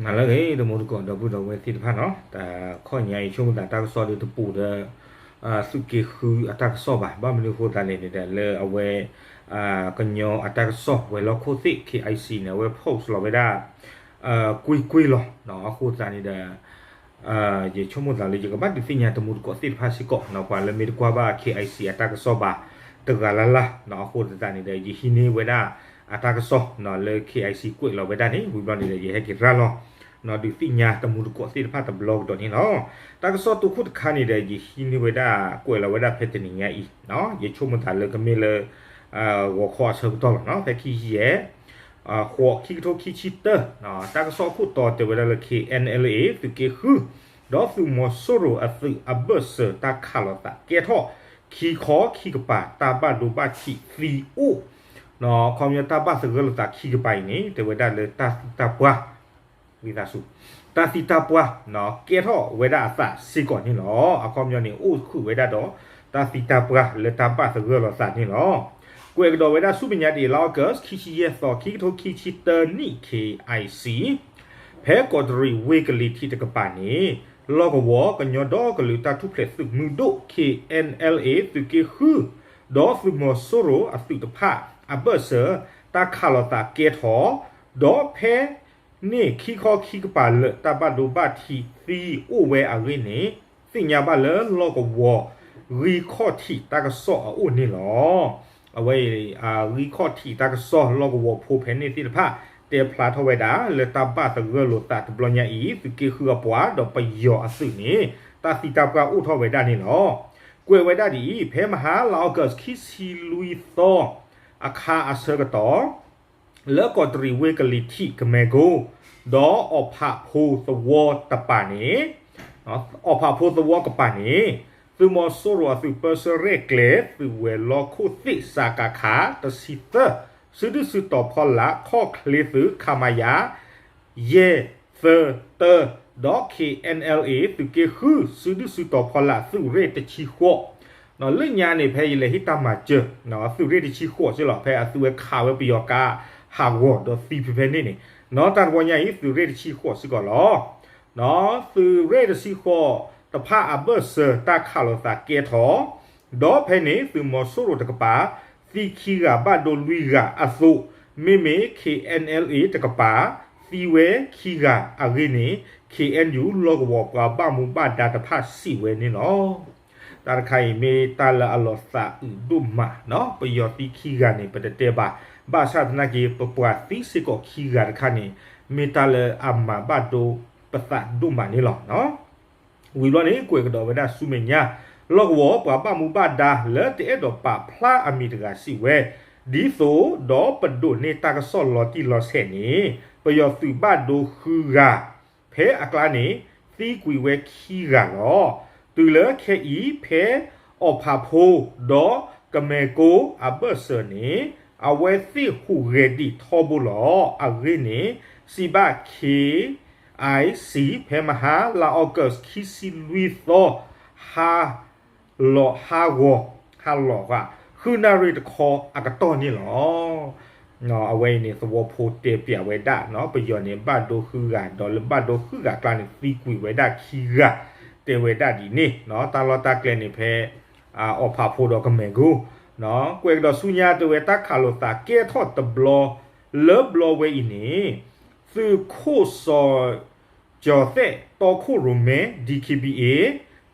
နၤလၢအဂ့ၤ တမူတကိး ဒီပုၢ်ဒီဝဲၢ်သ့ၣ်တဖၣ်နီၤ, တၢ်ခီၣ်ညါအံၤ ဆိကမိၣ်သးတၢ်ကစီၣ်ဒီးတပူၤဒီး သုးက့ဃုအတၢ်ကစီၣ်ဘၣ်. ဘၣ်မနုၤအဃိသတးန့ၣ်ဒီး လၢအဝဲ ကညီအတၢ်ကစီၣ်ဝဲၤလီၢ်ခိၣ်သ့ၣ် KIC န့ၣ် အဝဲ post လီၤဝဲဒၣ် ကွ့ၢ်ကွ့ၢ်လီၤ. အဃိသတးန့ၣ်ဒီး ယဆိကမိၣ်သးလၢယကဘၣ်ဒုးသ့ၣ်ညါတမူတကိးသ့ၣ်တဖၣ်စ့ၢ်ကီး ပှၤလၢမ့ၢ်တကွၢ်ဘၣ် KIC အတၢ်ကစီၣ်ဘၣ်တဂၤလၢ်လၢ်. အဃိသတးန့ၣ်ဒီး ယဟံးန့ၢ်ဝဲဒၣ်အတၢ်ကစီၣ်လၢ KIC ကွဲးလီၤဝဲဒၣ်န့ၣ် ဝံၤဘျီန့ၣ်ဒီး ယဟဲက့ၤရၤလီၤ ဒုးသ့ၣ်ညါတမူတကိးသ့ၣ်တဖၣ်တဘျီကဒီးန့ၣ်လီၤ. တၢ်ကစီၣ်တိခိၣ်တခါန့ၣ်ဒီး ယဟံးန့ၢ်ဝဲဒၣ်ကွဲးလီၤဝဲဒၣ်ဖဲတနံၤညါအံၤ, ယဆိကမိၣ်သးလၢကမ့ၢ်လၢ ဂီၤခီအဆၢကတီၢ်လီၤနီၤ, ဖဲခံယဲၢ် ဃိး ခံကထိခံဆံတၢ တၢ်ကစီၣ်အခိၣ်တီတဲဝဲဒၣ်လၢ KNLA သုးက့ဃု ဒီးသုးမီၤစိရိၤအသုးအဘၢၣ်စၢၤတၢ်ခးလိာ်သးကဲထီၣ် ခံခီခံကပၤ တၢ်ဘၣ်ဒိဘၣ်ထံးသံအိၣ် ခီပညီတၢ်ဘၣ်သဂၢၢ်လိာ်သးခံကပၤအံၤန့ၣ် တဲဝဲဒၣ်လၢတၢ်သံတၢ်ပှၢ် ဝံသးစူၤ တၢ်သံတၢ်ပှၢ် ကဲထီၣ်ဝဲဒၣ်အသးစ့ၢ်ကီးန့ၣ်လီၤ. အခီပညီန့ၣ် အိၣ်ဃုာ်ဝဲဒၣ်ဒီး တၢ်သံတၢ်ပှၢ်လၢတၢ်ဘၣ်သဂၢၢ်လိာ်သးန့ၣ်လီၤ. ကွဲးကဒီးဝဲဒၣ်ဆူမဲာ်ညါဒ်အံၤ လါအီကူး ခံဆံယဲၢ်သီ ခံကထိခံဆံတၢနံၣ် KIC ဖဲကီးတရံးဝ့ၢ်ကလံၤထံးတကပၤန့ၣ် လီၢ်ကဝီၤကညီဒီကလုာ်တၢ်ထူၣ်ဖျဲးသုးမုၢ်ဒိၣ် KNLA သုးက့ဃု ဒီးသုးမီၤစိရိၤအသုးတဖၣ်အဘၢၣ်စၢၤ တၢ်ခးလိာ်သးကဲထီၣ် ဒီးဖဲ န့ၣ်ခံခီခံကပၤလၢာ် တၢ်ဘၣ်ဒိဘၣ်ထံးသံအိၣ်ဝဲအဂ့ၢ်န့ၣ် သ့ၣ်ညါဘၣ်လၢလီၢ်ကဝီၤ ဂံၢ်ခီၣ်ထံးတၢ်ကစီၣ်အအိၣ်န့ၣ်လီၤ. အဝဲအံၤ ဂံၢ်ခီၣ်ထံးတၢ်ကစီၣ် လီၢ်ကဝီၤဖိဖဲန့ၣ်သ့ၣ်တဖၣ် တဲဖျါထီၣ်ဝဲဒၣ် လၢတၢ်ဘၣ်သဂၢၢ်လိာ်သးတဘျီညါအံၤ သုးက့ဃုအပှၤဒီးပယီၤအသုးန့ၣ် တၢ်သံတၢ်ပှၢ်အိၣ်ထီၣ်ဝဲဒၣ်န့ၣ်လီၤ. ကွဲးဝဲဒၣ်ဒ်အံၤ ဖဲမဟါလါအီကူး ခံဆံလွံၢ်သီ အခါအဆၢကတီၢ် လၢကီးတရံးဝ့ၢ်ကလံၤထံး ကမဲၤကိ ဒီးအီၣ်ဖးဖိသဝီတပၤန့ၣ် အီၣ်ဖးဖိသဝီကပၤန့ၣ် သုးမီၤစိရိၤအသုးပၢဆှၢရဲၣ်ကျဲၤ သုးဝဲၤလီၢ်ခိၣ်သ့ၣ် စကခ တဆံသၢ စုဒုၣ်စုတီၤဖီလာ် ခီၣ်ချ့သုး ခမရ ယဲၢ်သၢတၢ ဒီး KNLA သုးက့ဃု စုဒုၣ်စုတီၤဖီလာ် သုးရ့ၣ်တဆံဃိး လၢညါန့ၣ် ဖဲယလဲၤဟ့ၣ်တၢ်မၤစၢၤ သုးရ့ၣ်တဆံဃိးစ့ၢ်လီၤ ဖဲအသုဝဲခးဝဲပယီၤကါဟးဂီၤဒီးသံဖဲဖဲန့ၣ်န့ၣ် နီၢ်တၢ်တဝီညါအံၤ သုးရ့ၣ်တဆံဃိးစ့ၢ်ကီးလီၤ. သုးရ့ၣ်တဆံဃိးတဖၣ်အဘၢၣ်စၢၤတၢ်ခးလိာ်သးကဲထီၣ် ဒီးဖဲန့ၣ် သုးမီၤစိရိၤတကပၤ သံခံဂၤ ဘၣ်ဒိလွံၢ်ဂၤအသိး, မ့မ့ၢ် KNLA တကပၤ သံဝဲခံဂၤအဂ့ၢ်န့ၣ် KNU လီၢ်ကဝီၤပှၤဘၣ်မူဘၣ်ဒါတဖၣ်စံးဝဲန့ၣ်လီၤ. တၢ်တခါအံၤမ့ၢ်တၢ်လၢအလီၤသးအုးဒိၣ်မး, ပယီၤသံခံဂၤန့ၣ် ပတတဲဘၣ်, ဘၣ်ဆၣ်သနာ်က့ ပပှၤသံစ့ၢ်ကီးခံဂၤတခါန့ၣ် မ့ၢ်တၢ်လၢအမၤဘၣ်ဒိပသးဒိၣ်မးန့ၣ်လီၤ. ဝံၤဘျီန့ၣ် ကွဲးကဒီးဝဲဒၣ်ဆူမဲာ်ညါ လီၢ်ကဝီၤပှၤဘၣ်မူဘၣ်ဒါလၢတအဲၣ်ဒိးပာ်ဖျါအမံၤတဂၤစံးဝဲ, ဒ်သိးဒီးပဒိးန့ၢ်တၢ်ကစီၣ်လီၤတံၢ်လီၤဆဲးန့ၣ် ပယီၤသုးဘၣ်ဒိဃုဂၤ ဖဲအကျါန့ၣ် သံကွံာ်ဝဲခံဂၤလီၤ. တုၤလၢခဲအံၤ ဖဲအီၣ်ဖးဖိ ဒီးကမဲၤကိအဘၢၣ်စၢၤန့ၣ် အဝဲသ့ၣ်ဟူးဂဲၤဒံးထီဘိလီၤ. အဂ့ၢ်န့ၣ် စံးဘၣ် KIC ဖဲမဟါလါအီကူး ခံဆံလွံၢ်သီ ဟါလီၤဟါဂီၤ, ဟါလီၤဃာ် ဃုနၣ်ရံၣ်တခီအကတီၢ်န့ၣ်လီၤ. အဝဲအံၤန့ၣ် သဝီဖိတဲပျးဝဲဒၣ် ပယီၤန့ၣ် ဘၣ်ဒိဃုဂၤ ဒီးလၢဘၣ်ဒိဃုဂၤအကျါန့ၣ် သံကွံာ်ဝဲဒၣ်ခံဂၤ တဲဝဲဒၣ်ဒ်န့ၣ်, တၢ်လီၢ်တၢ်ကျဲန့ၣ်ဖဲ အီၣ်ဖးဖိဒီးကမဲၤကိ ကွဲးကဒီးဆူညါတဲဝဲ တၢ်ခးလိာ်သးကဲထီၣ်တဘျီ လၢဘျီဝဲအံၤန့ၣ် သုးခိၣ်စီၤ ကၠီၤသဲး တီခိၣ်ရိၣ်မဲ DKBA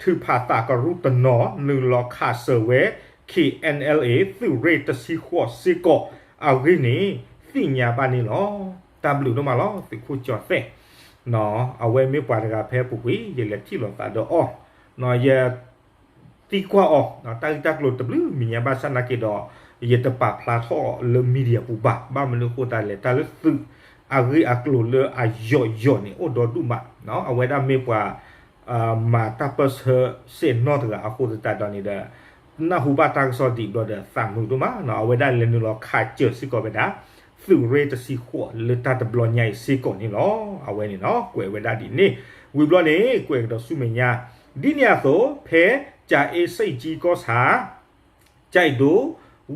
ထုးဖးသးကရူၢ်တနီၤ နုာ်လီၤခးစၢၤဝဲ KNLA သုးရ့ၣ်တဆံဃိးစ့ၢ်ကီးအဂ့ၢ်န့ၣ် သ့ၣ်ညါဘၣ်န့ၣ်လီၤ. တၢ်ဘျုးဒိၣ်မးလီၤ သုးခိၣ်ကၠီၤသဲး, အဝဲမ့ၢ်ပှၤတဂၤဖဲပူၤကွံာ် ယလဲၤထံၣ်လိာ်သးဒီးအီၤ, ယ သံကွၢ်အီၤ တၢ်ဂ့ၢ်တၢ်ကျိၤတဘျုးမံၤညါ ဘၣ်ဆၣ်သနာ်က့ဒီး ယတပာ်ဖျါထီၣ်လၢ media ပူၤဘၣ်. ဘၣ်မနုၤအဃိသတးလဲၣ် တၢ်လၢသုးအဂ့ၢ်အကျိၤလၢအယိာ်ယိာ်န့ၣ် အိၣ်ဒီဒူၣ်မး, အဝဲဒၣ်မ့ၢ်ပှၤ မၤတၢ်ပၢၢ်ဆၢစဲးနီၢ်တဂၤအဃိသတးဒီးန့ၣ်ဒီး နၢ်ဟူဘၣ်တၢ်ကစီၣ်ဒံးဘျီဒီး သးမုာ်ဒိၣ်မး, အဝဲဒၣ်လဲၤနုာ်လီၤခးစၢၤစ့ၢ်ကီးဝဲဒၣ် သုးရ့ၣ်တဆံဃိးလၢတၢ်တဘျီညါအံၤစ့ၢ်ကီးန့ၣ်လီၤ. အဝဲန့ၣ်နီၤ ကွဲးဝဲဒၣ်ဒ်န့ၣ်, ဝံၤဘျီန့ၣ် ကွဲးကဒီးဆူမဲာ်ညါ, ဒ်န့ၣ်အသိး ဖဲ ကၠၤအ့စ့ၣ်ကၠံကီၢ်ဆၣ် ကၠဲးဒိၣ်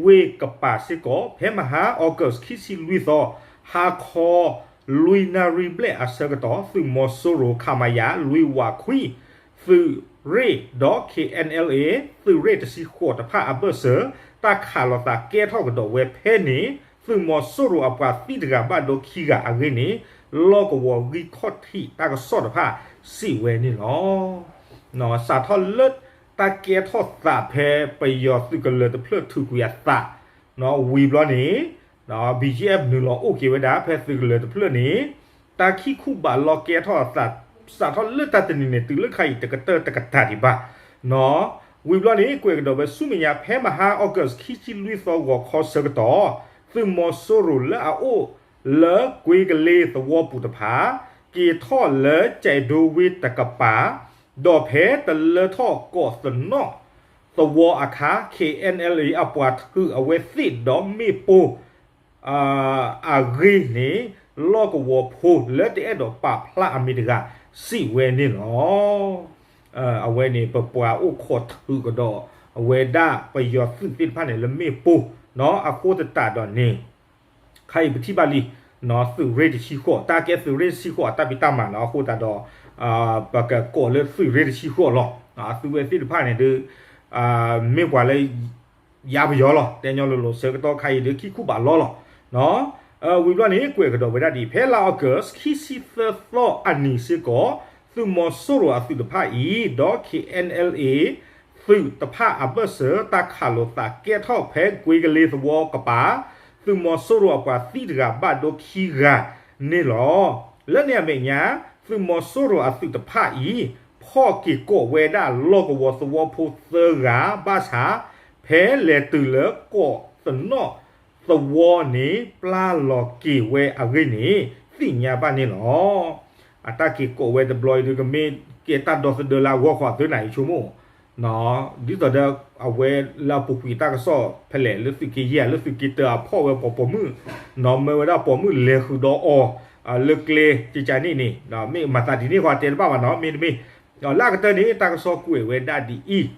ဝ့ၢ်ကပၤစ့ၢ်ကီး ဖဲမဟါ August ခံဆံလွံၢ်သီ ဟါခီ လွံၢ်နၣ်ရံၣ်ဘျဲၣ်အဆၢကတီၢ် သုးမီၤစိရိၤ ခမရ လွံၢ်ဝးခွံ သုးရ့ၣ်ဒီး K N L A သုးရ့ၣ်တဆံဃိးတဖၣ်အဘၢၣ်စၢၤ တၢ်ခးလိာ်သးကဲထီၣ်ကဒီးဝဲဖဲန့ၣ် သုးမီၤစိရိၤအပှၤသံတဂၤဘၣ်ဒိခံဂၤအဂ့ၢ်န့ၣ် လီၢ်ကဝီၤဂံၢ်ခီၣ်ထံးတၢ်ကစီၣ်တဖၣ်စံးဝဲန့ၣ်လီၤ. စးထီၣ်လၢတၢ်ကဲထီၣ်သးဖဲပယီၤသုးကလၢၤတဖျၢၣ်ထုးကွံာ်အသး ဝံၤဘျီန့ၣ် B G F နုာ်လီၤအိၣ်က့ၤဝဲဒၣ်ဖဲသုးကလၢၤတဖျၢၣ်န့ၣ် တၢ်ခံခူဘးလီကဲထီၣ်အသး စးထီၣ်လၢတၢ်တနံၤန့ၣ် တုၤလၢခါအံၤတကတၢၢ်တကတၢၢ်ဒံးဘၣ်နီၤ. ဝံၤဘျီန့ၣ် ကွဲးကဒီးဝဲဆူမဲာ်ညါ ဖဲမဟါ August ခံဆံလွံၢ်သီ ဂီၤခီဆၢကတီၢ် သုးမီၤစိရိၤလၢအအိၣ်လၢကွ့ကလ့သဝီပူၤတဖၣ် က့ၤထီၣ်လၢကၠဲးဒိဝ့တကပၤ ဒီးဖဲတလၢထီၣ်ကီးသနီၣ်သဝီအခါ K N L A အပှၤထုးအဝဲသ့ၣ်ဒီးမ့ၣ်ပိၢ် အဂ့ၢ်န့ၣ် လီၢ်ကဝီၤဖိလၢတအဲၣ်ဒိးပာ်ဖျါအမံၤတဂၤ စံးဝဲန့ၣ်လီၤ. အဝဲန့ၣ် ပပှၤအိၣ်ခိးထုးကဒီး အဝဲဒၣ်ပယီၤသုးသ့ၣ်တဖၣ်န့ၣ် လၢမ့ၣ်ပိၢ်နီၤ အဃိသတးဒီးန့ၣ် ခါအံၤပထံၣ်ဘၣ်လံ သုးရ့ၣ်တဆံဃိး တၢ်ကဲသုးရ့ၣ်တဆံဃိးအတၢ်ဖံးတၢ်မၤနီၤ အဃိသတးဒီး ပကကိးလၢသုးရ့ၣ်တဆံဃိးလီၤ. အသုဝဲသ့ၣ်တဖၣ်န့ၣ်ဒုး မ့ၢ်ပှၤလၢ ယါပယီၤလီၤ. တဲညီလိၤလိၤ ဆၢကတီၢ်ခါအံၤဒုး ခံခူဘးလီလီၤ. ဝံၤဘျီန့ၣ် ကွဲးကဒီးဝဲဒၣ်ဒ်အံၤ ဖဲလါ August ခံဆံသၢသီအနံၤစ့ၢ်ကီး သုးမီၤစိရိၤအသုးတဖၣ်အံၤ ဒီး K N L A သုးတဖၣ်အဘၢၣ်စၢၤ တၢ်ခးလိာ်သးကဲထီၣ်ဖဲကွ့ကလ့သဝီကပၤ သုးမီၤစိရိၤအပှၤသံတဂၤဘၣ်ဒိခံဂၤန့ၣ်လီၤ. လၢန့ၣ်အမဲာ်ညါ သုးမီၤစိရိၤအသုးတဖၣ်အံၤ ဖီၣ်က့ၤကိးဝဲဒၣ်လီၢ်ကဝီၤသဝီဖိသၢဂၤဘၣ်ဆၣ် ဖဲလဲၤတုၤလၢကီးသနီၣ်သဝီန့ၣ် ပျၢ်လီၤက့ၤဝဲအဂ့ၢ်န့ၣ် သ့ၣ်ညါဘၣ်န့ၣ်လီၤ. အတၢ်က့ၤကိးဝဲတဘျီအံၤဒုး ကမ့ၢ်ကဲတၢ်ဒီသဒၢလၢအဂီၢ်ဃီအသုန့ၣ် ယဆိကမိၣ် ဒ်သိးဒီးအဝဲလၢအပူၤကွံာ်တၢ်ကစီၣ်ဖဲလဲၣ် လၢသုးက့ယဲၢ် လၢသုးက့တၢအဖီၣ်ဝဲပှၤပိာ်မုၣ်နီၤ မၢဝဲဒၣ်ပိာ်မုၣ်လဲၤဃုာ်ဒီးအီၤ လၢကျဲကကန့ၣ်န့ၣ် မ့ၢ်မၤသးဒ်န့ၣ်ဃီတဲတဘၣ်ဘၣ်နီၤ မ့တမ့ၢ် လၢအကတၢၢ်န့ၣ် တၢ်ကစီၣ်ကွဲးဝဲဒၣ်ဒ်အံၤ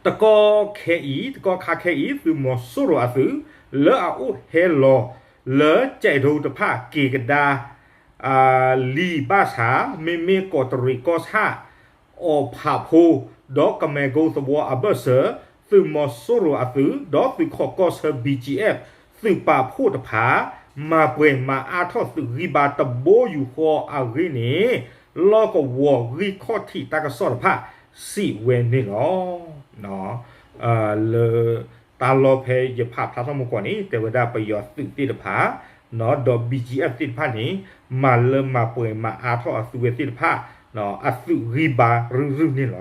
တကီခဲအံၤ တကီခါခဲအံၤ သုးမီၤစိရိၤအသုး လၢအအိၣ်ဟဲလီၤလၢကၠဲးဒိတဖၣ် က့ၤကဒါ လံာ်ဘၣ်ဆၣ် မ့မ့ၢ်ကီးတရံးကီၢ်ဆၣ် အီၣ်ဖးဖိ ဒီးကမဲာ်ကိသဝီအဘၢၣ်စၢၤ သုးမီၤစိရိၤအသုး ဒီးသုးခိးကီၢ်ဆၢ B G F သုးပာ်ဖှိၣ်တဖၣ် မၤပှဲၤမၤအါထီၣ်သုးဂံၢ်ဘါတဘိယူၢ်ဃီအဂ့ၢ်န့ၣ် လီၢ်ကဝီၤဂံၢ်ခီၣ်ထံးတၢ်ကစီၣ်တဖၣ် စံးဝဲန့ၣ်လီၤ. လၢတၢ်လီၢ်ဖဲယဖးဖျါထီၣ်မူကီၢ်န့ၣ် တဲဝဲဒၣ်ပယီၤသုးသ့ၣ်တဖၣ် ဒီး B G F သ့ၣ်တဖၣ်န့ၣ် မၤလၢမၤပှဲၤမၤအါထီၣ်အသုးဝဲသ့ၣ်တဖၣ် အသုးဂံၢ်ဘါရုၢ်ရုၢ်န့ၣ်လီ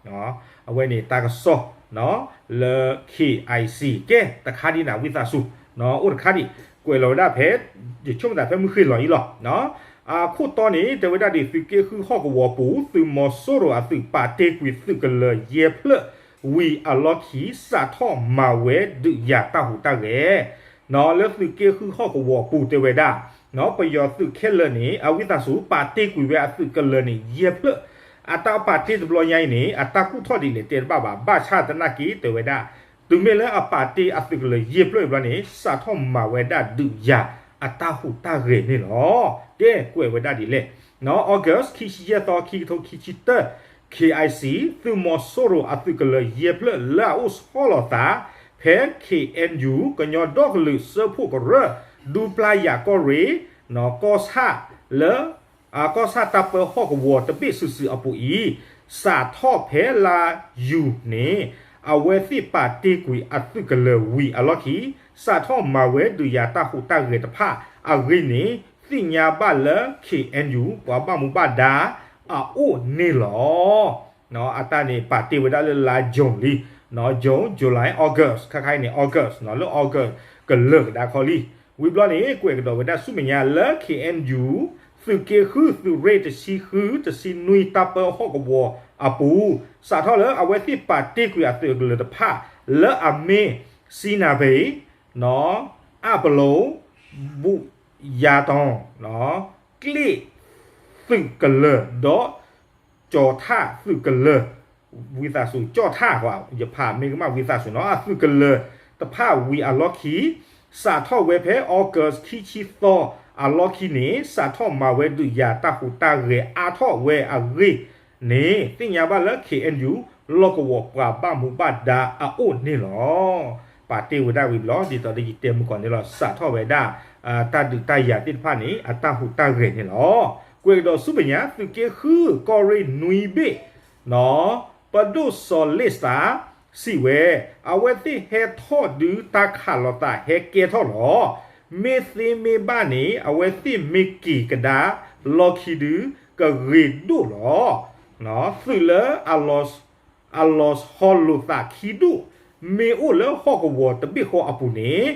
ၤ. အဝဲန့ၣ်တၢ်ကစီၣ် လၢ K I C ကဲတခါဒံးန့ၣ် ဝံသးစူၤ အိၣ်တခါဒံး ကွဲးလီၤဝဲဒၣ်ဖဲ ယဆိကမိၣ်သးဖဲမုၢ်ဃ့ၢ်လီၤအံၤလီၤ. အခိၣ်တီန့ၣ် တဲဝဲဒၣ်ဒ်သုးက့ဃုဟီၣ်ကဝီၤပူၤ သုးမီၤစိရိၤအသုးပာ်တ့ၢ်ကွံာ်သုးကလၢၤယဲၢ်ဖျၢၣ်ဝံၤအလီၢ်ခံ စးထီၣ်မၤဝဲဒုးယၤတၢ်ဟူးတၢ်ဂဲၤ လၢသုးက့ဃုဟီၣ်ကဝီၤပူၤတဲဝဲဒၣ် ပယီၤသုးခဲလၢာ်န့ၣ် အဝံသးစူၤ ပာ်တ့ၢ်ကွံာ်ဝဲအသုးကလၢၤန့ၣ် ယဲၢ်ဖျၢၣ် အတၢ်ပာ်တ့ၢ်တဘျီညါအံၤန့ၣ် အတၢ်ကူၣ်ထီၣ်ဒ်လဲၣ်တဲတဘၣ်ဘၣ် ဘၣ်ဆၣ်သနာ်က့တဲဝဲဒၣ် တုၤမ့ၢ်လၢအပာ်တ့ၢ်အသုးကလၢၤယဲၢ်ဖျၢၣ်အံၤဘျီန့ၣ် စးထီၣ်မၤဝဲဒၣ်ဒုးယၤအတၢ်ဟူးတၢ်ဂဲၤန့ၣ်လီၤ. ကဲကွဲးဝဲဒၣ်ဒ်လဲၣ် August ခံဆံယဲၢ်သီ ခံကထိခံဆံတၢ K I C သုးမီၤစိရိၤအသုးကလၢၤယဲၢ်ဖျၢၣ်လၢအအိၣ်ဆီလီၤသး ဖဲ K N U ကညီဒီကလုာ်စၢဖှိၣ်ကရၢ ဒူပျၢ်ယၤကီၢ်ရ့ၣ် ကီၢ်ဆၣ်လၢ ကီၢ်ဆၣ်တၢ်ပၢဟီၣ်ကဝီၤတဘ့ၣ်စုာ်စုာ်အပူၤအံၤ စးထီၣ်ဖဲလါယူၤန့ၣ် အဝဲသ့ၣ်ပာ်တ့ၢ်ကွံာ်အသုးကလၢၤဝံၤအလီၢ်ခံ စးထီၣ်မၤဝဲဒုးယၤတၢ်ဟူးတၢ်ဂဲၤတဖၣ်အဂ့ၢ်န့ၣ် သ့ၣ်ညါဘၣ်လၢ K N U ပှၤဘၣ်မူဘၣ်ဒါအအိၣ်န့ၣ်လီၤ. အတၢ်န့ၣ်ပာ်တ့ၢ်ဝဲဒၣ်လၢလါယူၤလံ June July August ခါခါအံၤန့ၣ် August လၢ August ကလၢာ်ကဒါခီလံ. ဝံၤဘျီန့ၣ် ကွဲးကဒီးဝဲဒၣ်ဆူမဲာ်ညါလၢ K N U သုးက့ဃု သုးရ့ၣ်တဆံဃု တဆံနွံ တၢ်ပၢဟီၣ်ကဝီၤအပူၤ စးထီၣ်လၢအဝဲသ့ၣ်ပာ်တ့ၢ်ကွံာ်အသုးကလၢၤတဖၣ် လၢအမ့ၢ် စံနၣ်ဘ့ၣ် အၣ်ပလိၤ ဘူၣ်ယါတီၤ ကျ့ၣ်သုးကလၢၤ ဒီး ကၠီၤထၣ်သုးကလၢၤ ဝံသးစူၤ ကၠီၤထၣ် ယဖးမ့ၢ်ကမၣ်ဝံသးစူၤနီၤ အသုးကလၢၤတဖၣ်ဝံၤအလီၢ်ခံ စးထီၣ်ဝဲဖဲ August ခံဆံသီ အလီၢ်ခံန့ၣ် စးထီၣ်မၤဝဲဒုးယၤတၢ်ဟူးတၢ်ဂဲၤအါထီၣ်ဝဲအဂ့ၢ်န့ၣ် သ့ၣ်ညါဘၣ်လၢ K N U လီၢ်ကဝီၤပှၤဘၣ်မူဘၣ်ဒါအအိၣ်န့ၣ်လီၤ. ပာ်တ့ၢ်ဝဲဒၣ်ဝံၤဘျီ ဒ်သိးဒီးယတဲမုၢ်ကီၢ်န့ၣ်လီၤ စးထီၣ်ဝဲဒၣ် တၢ်ဒုးတၢ်ယၤသ့ၣ်တဖၣ်န့ၣ် အတၢ်ဟူးတၢ်ဂဲၤန့ၣ်လီၤ. ကွဲးကဒီးဆူမဲာ်ညါ သုးက့ဃု ကီၢ်ရ့ၣ်နွံဘ့ၣ် ပဒိၣ်စီၤလ့ၣ်စတၢ် စံးဝဲ, အဝဲသ့ၣ်ဟဲထီၣ်ဒုးတၢ်ခးလိာ်သးဟဲကဲထီၣ်လီၤ. မ့ၢ်သ့မ့ၢ်ဘၣ်န့ၣ် အဝဲသ့ၣ်မ့ၢ်က့ၤကဒါလီၢ်ခံဒုး ကဂ့ၤဒိၣ်လီၤ. သုးလၢ အလီၤဆီလိာ်သးခံဒူၣ် မ့ၢ်အိၣ်လၢဟီၣ်ကဝီၤတဘ့ၣ်ဃီအပူၤန့ၣ်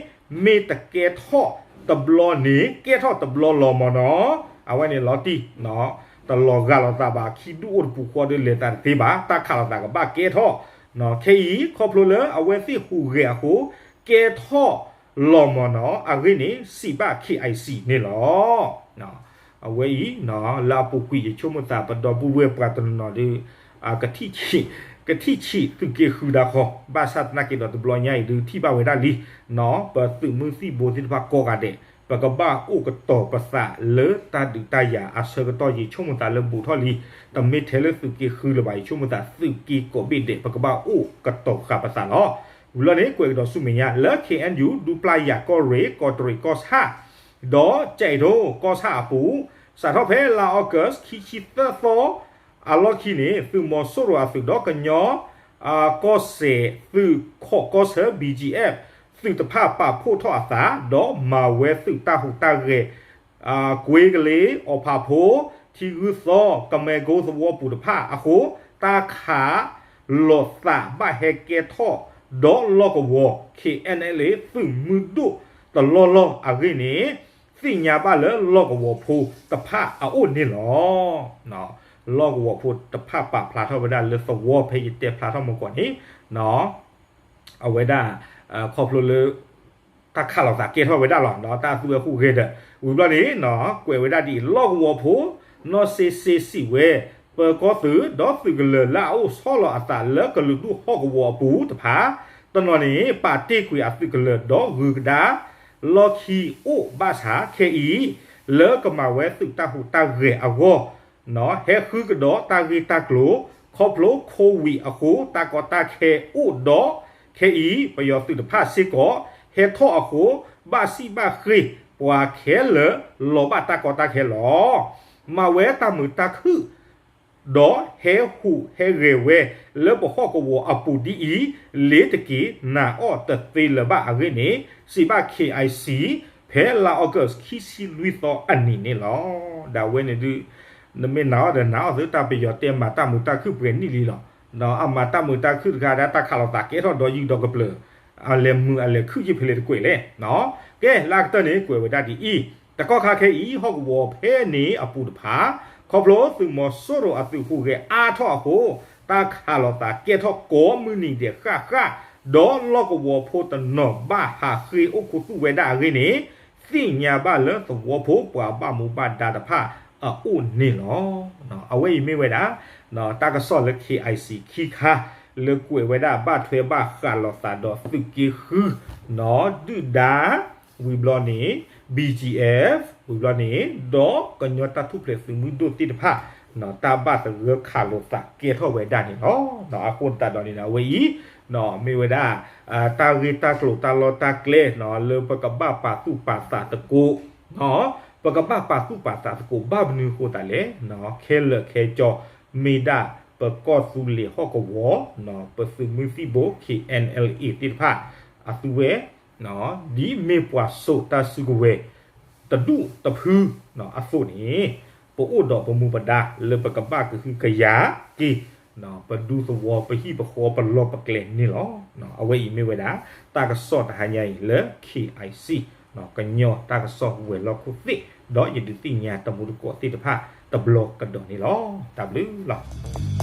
မ့ၢ်တကဲထီၣ်တဘျီန့ၣ် ကဲထီၣ်တဘျီလီၤမၢ်နီၤ. အဝဲန့ၣ်လီၤတံၢ် တလီၤဂာ်လိာ်သးဘၣ် ခံဒူၣ်အိၣ်တပူၤဃီဒီးလဲၤသးတသ့ဘၣ် တၢ်ခးလိာ်သးကဘၣ်ကဲထီၣ် ခဲအံၤ ခီဖျိလၢအဝဲသ့ၣ်ဟူးဂဲၤအဃိ ကဲထီၣ်လီၤမၢ်နီၤ အဂ့ၢ်န့ၣ် စံးဘၣ် K I C န့ၣ်လီၤ. အဝဲအံၤ လၢအပူၤကွံာ်ယဆိကမိၣ်သး ပဒီပုၢ်ဝဲၢ်ပှၤတနီၤနီၤဒီး ကထံၣ်ဆံးသုးက့ဃုဒၣ်ဃီ ဘၣ်ဆၣ်သနာ်က့ဒီးတဘျီညါအံၤဒုးထံၣ်ဘၣ်ဝဲဒၣ်လံ ပသုးမုၢ်သံၣ်ဘိသ့ၣ်တဖၣ်ကိးဂၤဒဲး ပကဘၣ်အိၣ်ကတီၤပသးလၢတၢ်ဒုးတၢ်ယၤအဆၢကတီၢ် ယဆိကမိၣ်သးလၢဘူးထီၣ်လံ တမ့ၢ်ထဲလၢသုးက့ဃုလၢၤဘၣ် ယဆိကမိၣ်သးသုးက့ကိးဘ့ၣ်ဒဲး ပကဘၣ်အိၣ်ကတီၤဃာ်ပသးလီၤ. ဝံၤလီၤန့ၣ် ကွဲးကဒီးဆူမဲာ်ညါ လၢ K N U ဒူပျၢ်ယၤကီၢ်ရ့ၣ် ကီးတရံးကီၢ်ဆၣ် ဒီးကၠဲးဒိၣ်ကီၢ်ဆၣ်အပူၤ စးထီၣ်ဖဲလါအီကူး ခံဆံသၢသီ အလီၢ်ခံန့ၣ် သုးမီၤစိရိၤအသုးဒီးကညီ ကီၢ်စဲၣ် သုးခီၣ်ကီၢ်ဆၢ B G F သုးတဖၣ်ပာ်ဖှိၣ်ထီၣ်အသး ဒီးမၤဝဲသုးတၢ်ဟူးတၢ်ဂဲၤ ကွ့ကလ့ အီၣ်ဖးဖိ ထံဂုၢ်သီ ကမဲကိသဝီပူၤတဖၣ်အဃိ တၢ်ခးလိာ်သးဘၣ်ဟဲကဲထီၣ် ဒီးလီၢ်ကဝီၤ K N L A သုးမုၢ်ဒိၣ်တလီၢ်လီၢ်အဂ့ၢ်န့ၣ် သ့ၣ်ညါဘၣ်လၢလီၢ်ကဝီၤဖိတဖၣ်အအိၣ်န့ၣ်လီၤ. လီၢ်ကဝီၤဖိတဖၣ်ပာ်ဖျါထီၣ်ဝဲဒၣ်လၢသဝီဖဲယတဲဖျါထီၣ်မုၢ်ကီၢ်န့ၣ် အဝဲဒၣ် ခီဖျိလၢ တၢ်ခးလိာ်သးကဲထီၣ်ဝဲဒၣ်လီၤ ဒီးတၢ်သူဝဲဟူးဂဲၤဒီး ဝံၤဘျီန့ၣ် ကွဲးဝဲဒၣ်ဒ်အံၤ လီၢ်ကဝီၤဖိ နီၢ်စ့စ့စံးဝဲ ပၢၤကီၢ်သုး ဒီးသုးကလၢၤလၢအအိၣ်ဆီလီၤအသးလၢကလုာ်ဒူၣ်ဟီၣ်ကဝီၤအပူၤတဖၣ် တနီၤန့ၣ် ပာ်တ့ၢ်ကွံာ်အသုးကလၢၤဒီးဂုၤကဒါ လီၢ်ခံအိၣ်ဘၣ်ဆၣ်ခဲအံၤ လၢကမၤဝဲသုးတၢ်ဟူးတၢ်ဂဲၤအဂီၢ် ဟဲဃုကဒီးတၢ်ဂ့ၢ်တၢ်ကျိၤ ခီဖျိ COVID အဃိ တၢ်ကီတၢ်ခဲအိၣ်ဒီး ခဲအံၤ ပယီၤသုးတဖၣ်စ့ၢ်ကီး ဟဲထီၣ်အဃိ ဘၣ်စံၣ်ဘၣ်ဃ့ၢ်ပှၤခဲလၢာ် လီၤဘၣ်တၢ်ကီတၢ်ခဲလီၤ. မၤဝဲတၢ်မုာ်တၢ်ခုၣ် ဒီးဟဲဟူးဟဲဂဲၤဝဲ လၢပဟီၣ်ကဝီၤအပူၤဒ်အံၤ လ့ၤတက့ၤ နာ်အီၤတသ့လၢၤဘၣ်အဂ့ၢ်န့ၣ် စံးဘၣ် K I C ဖဲလါအီကူး ခံဆံလွံၢ်သီအနံၤန့ၣ်လီၤ. ဒီးအဝဲန့ၣ်ဒုး နမ့ၢ်နာ်အီၤဒီးနာ်အီၤသု တၢ်ပယီၤတဲမၤတၢ်မုာ်တၢ်ခုၣ်ပှဲၤနံၣ်လံလီၤ. ဒီးအမၤတၢ်မုာ်တၢ်ခုၣ်တခါဒီး တၢ်ခးလိာ်သးကဲထီၣ်ဒီးယံာ်ဒီးကပျၢၤ အလဲၤမုာ်အလဲၤခုၣ်ယဖဲလဲၣ်တကွဲးလဲၣ်. ကဲ လၢအကတၢၢ်န့ၣ် ကွဲးဝဲဒၣ်ဒ်အံၤ, တကီၢ်ခါခဲအံၤ ဟီၣ်ကဝီၤဖဲန့ၣ်အပူၤတဖၣ် ခီဖျိသုးမီၤစိရိၤအသုးဟူးဂဲၤအါထီၣ်အဃိ တၢ်ခးလိာ်သးကဲထီၣ်ကိးမုၢ်နံၤဒဲးဃၣ်ဃၣ်, ဒီးလီၢ်ကဝီၤဖိတနီၤဘၣ်ဟးဃ့အိၣ်ခူသူၣ်ဝဲဒၣ်အဂ့ၢ်န့ၣ် သ့ၣ်ညါဘၣ်လၢသဝီဖိပှၤဘၣ်မူဘၣ်ဒါတဖၣ်အအိၣ်န့ၣ်လီၤ. အဝဲအံၤမ့ၢ်ဝဲဒၣ် တၢ်ကစီၣ်လၢ K I C ခံခါ လၢကွဲးဝဲဒၣ်ဘၣ်ထွဲဘၣ်ဃးလိာ်သးဒီးသုးက့ဃု ဒုၣ်ဒါ ဝံၤဘျီန့ၣ် B G F ဝံၤဘျီန့ၣ် ဒီးကညီတၢ်ထူၣ်ဖျဲးသုးမုၢ်ဒိၣ်သ့ၣ်တဖၣ် တၢ်ဘၣ်သဂၢၢ်ခးလိာ်သးကဲထီၣ်ဝဲဒၣ်န့ၣ်လီၤ. အဃိသတးဒီးန့ၣ် အဝဲအံၤ မ့ၢ်ဝဲဒၣ် တၢ်ဂ့ၢ်တၢ်ကျိၤတၢ်လီၢ်တၢ်ကျဲ လၢပကဘၣ်ပာ်သူၣ်ပာ်သးသကိး ပကဘၣ်ပာ်သူၣ်ပာ်သးသကိး ဘၣ်မနုၤအဃိသတးလဲၣ်, ခဲလၢာ်ခဲဆ့ မ့ၢ်ဒၣ်ပကီၢ်သူလ့ၤဟီၣ်ကဝီၤ ပသုးမုၢ်သံၣ်ဘိ K N L A သ့ၣ်တဖၣ် အသုဝဲ ဒ်မ့ၢ်ပှၤစိာ်တၢ်စုကဝဲၤ တဒူၣ်တဖုအသိးန့ၣ် ပအိၣ်ဒီးပမူပဒါလၢပကဘၣ်ကဟုကယာ်က့ၤ ပဒူသဝီ ပဟံၣ်ပဃီ ပလီၢ်ပကျဲန့ၣ်လီၤ. အဝဲအံၤမ့ၢ်ဝဲဒၣ် တၢ်ကစီၣ်တဟါညါအံၤလၢ K I C ကညီတၢ်ကစီၣ်ဝဲၤလီၢ်ခိၣ်သ့ၣ် ဒီးယဒုးသ့ၣ်ညါတမူတကိးသ့ၣ်တဖၣ် တဘျီကဒီးန့ၣ်လီၤ. တၢ်ဘျုးလီၤ.